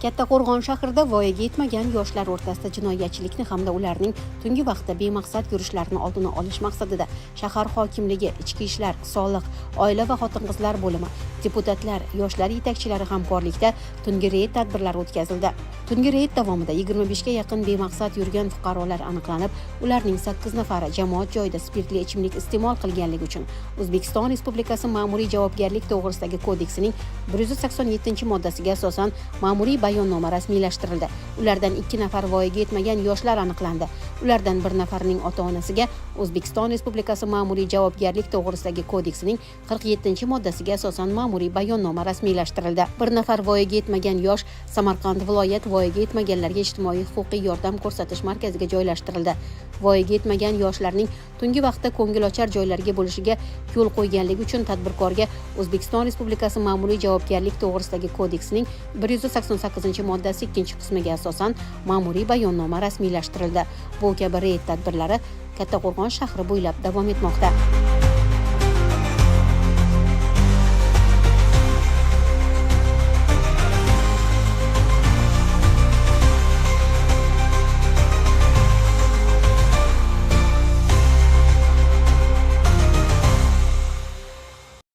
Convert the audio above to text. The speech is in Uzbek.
Kattaqo'rg'on shahrida voyaga yetmagan yoshlar o'rtasida jinoyatchilikni hamda ularning tungi vaqtda bemaqsad yurishlarini oldini olish maqsadida shahar hokimligi, ichki ishlar, soliq, oila va xotin-qizlar bo'limi, deputatlar, yoshlar yetakchilari hamkorlikda tungi reyd tadbirlari o'tkazildi. Tungi reyd davomida 25 ga yaqin bemaqsad yurgan fuqarolar aniqlanib, ularning 8 nafari jamoat joyida spirtli ichimlik iste'mol qilganligi uchun O'zbekiston Respublikasi Ma'muriy javobgarlik to'g'risidagi kodeksining 187-moddasiga asosan ma'muriy bayonnoma rasmiylashtirildi. Ulardan 2 nafar voyaga yetmagan yoshlar aniqlandi. Ulardan bir nafarining ota-onasiga O'zbekiston Respublikasi Ma'muriy javobgarlik to'g'risidagi kodeksining 47-moddasiga asosan ma'muriy bayonnoma rasmiylashtirildi. Bir nafar voyaga yetmagan yosh Samarqand viloyat voyaga yetmaganlarga ijtimoiy huquqiy yordam ko'rsatish markaziga joylashtirildi. Voyaga yetmagan yoshlarning tungi vaqtda ko'ngilochar joylarga bo'lishiga yo'l qo'yganligi uchun tadbirkorga O'zbekiston Respublikasi Ma'muriy javobgarlik to'g'risidagi kodeksining 188-moddasi 2-qismiga asosan ma'muriy bayonnoma rasmiylashtirildi. Bu kabi reyd tadbirlari Kattaqo'rg'on shahri bo'ylab davom etmoqda.